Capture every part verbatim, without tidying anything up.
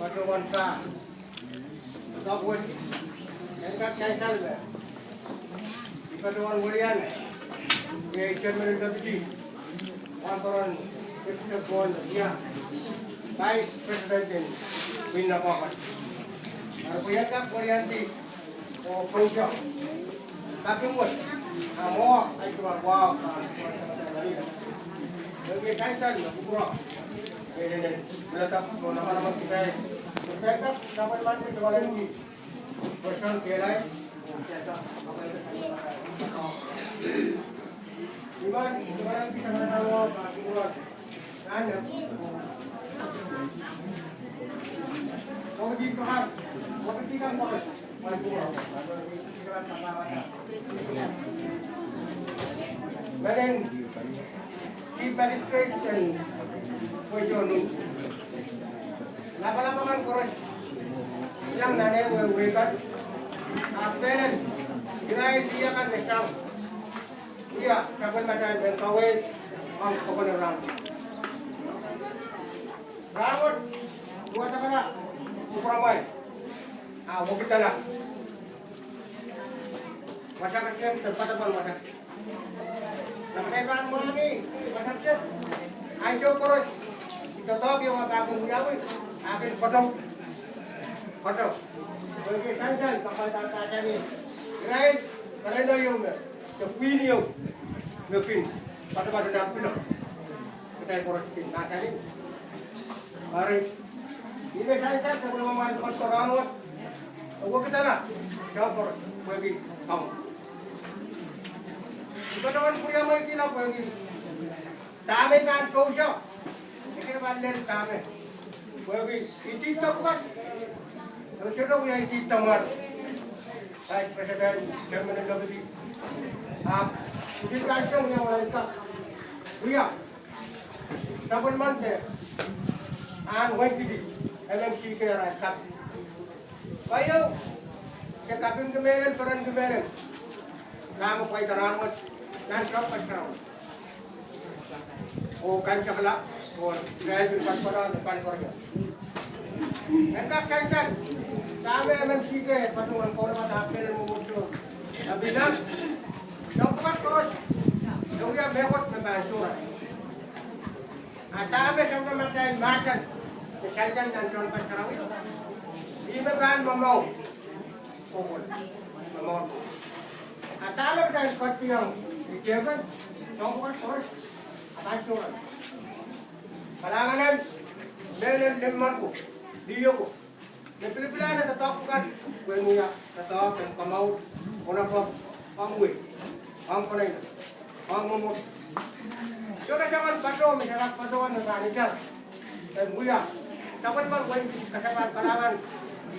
Patohwan pah. Doadoahk wet, en kak sansal me I patohwan welian, eh, chairman en deputy, wahnpoaron Mister Paul Ria, Vice President en Win Napohkot. Ahpw I en kak weliandi oh koasoia kaping wet, ah, mwo, ahi duwen wahu, ah, duwen sansal me I en sansal me kupwure. Mehlel, mehlel, oh, lamalam kitail, kitail kak sapwellimomwi duwen ki. Koasoia kehlail, oh, kitail kak, oh, kitail kak, oh, I men, duwen ki sapwellimomwi, oh, kupwure. Menen Chief Magistrate en Poison, lapalap akan koaros, sang nan eh wehwehkan, ahpw menen irail lih akan me sang wia sapwellimatail mehn kaweid ong Governor Rahn. Rahn wet, duwadakala kupwuramwail, ah, wekidala wasa kiset, de poatopoat wasa kiset. Nan kitail pahn mwahngih wasa kiset, ansou koaros I doadoahk ieu me I pahn kin wiawi, I kin patohdo, patohdo. Pwehki sansal me kahrehda mahsanih, irail, kereno ieu me, de pwihn ieu me kin poatopoat nan pilo. Kitail koaros kin mahsanih. Eri, I men sansal sapwellimomwi patohdo rahn wet, oh wekidala soahng koaros, pwehki kaun. I patohwan pwuriamweikihla pwehki dahme I pahn koasoia, I kak pahn lel dahme. Pwehki I dihdo pwukat, oh sohte wia I dihdo mwar. Vice President, Chairman en Deputy, ahpw I dihdo ansou me I men kak wia sapwellimomwi de ahn Wenkidi, M M C K, arail kaping. Keieu, se kapingki mehlel, perenki mehlel dahme pwaida rahn wet nan Sounpar Sarawi. Oh kaimwisekala, oh irail pil patohdo, patohdo. En kak sansal dahme M M C K patohwan kaunopada ahpw mehlel mwomwohdiso. Ahpw I men, soahng pwukat koaros, e wia mehkot me pahn sohte. A dahme sapwellimatail mahsen me sansal nan Sounpar Sarawi, ih me pahn momour. Kokohla, momour. A dahme kitail ketiong, I tepin, soahng pwukat koaros, a pahn sohte. Kalahngan en mehlel limmen ko, liho ko, me pilipilahn doadoahk pwukat, pwehn wia doadoahk en komour, konehng, ong wehi, ong konehng, ong mwomwohdiso. Sohte soangen patoh me se kak patohwan me pahn itar en wia sapwellimen Wenkidi, kasapahl kalahngan,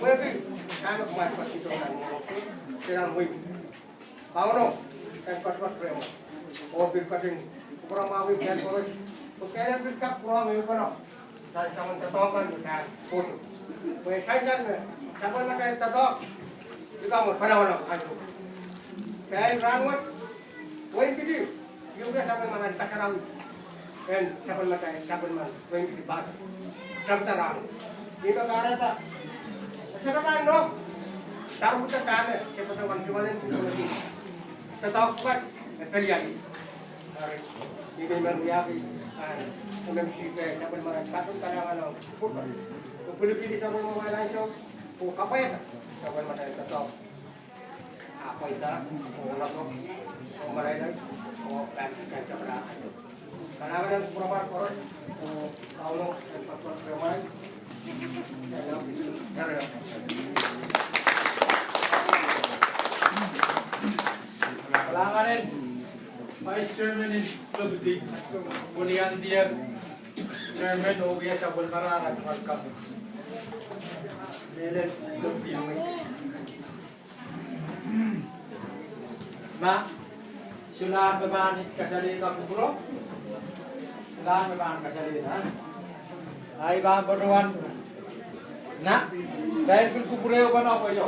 pwehki dahme kumwail ketido nan mwomwohdiso, se nan wehi. Kauno en ketiket rehmw oh pil ketin kupwuramwahwih kitail koaros, pwe kitail en pil kak pwurehng ehu pahn sang soangen doadoahk kan me pahn kohdo. Pwe sansal me sapwellimatail doadoahk, I kak me panawanawih ansou. Kitail rahn wet, Wenkidi, I wia sapwellimatail kasarawi en sapwellimatail, sapwellimen Wenkidi Pastor. Sapwda rahn wet. Ih me kahrehda, e sohte pahn no, tarwida dahme se patohwan duwehte doadoahk pwukat me peliandi. Eri, I men wiahki, ah, M M C K sapwellimatail kaping kalahngan ong kupwur. Kupwurki sapwellimatail ansou, oh kapwaiada sapwellimatail doadoahk. Ah, pwaida, oh lapalap, oh malailai, oh pahn kak sapwellimatail ansou. Kalahngan en kupwuramwail koaros, oh Kauno en ketiket rehmwail. Kalahngan en Vice Chairman en Deputy, pwiliandier Chairman oh wia sapwellimarail arail kaping. Mehlel Deputy. Ma, solahr me pahn kasalehda kupwuro? Solahr me pahn kasalehda, ah? Ahi pahn patohwan. Na, kitail pil kupwure pahn koasoia.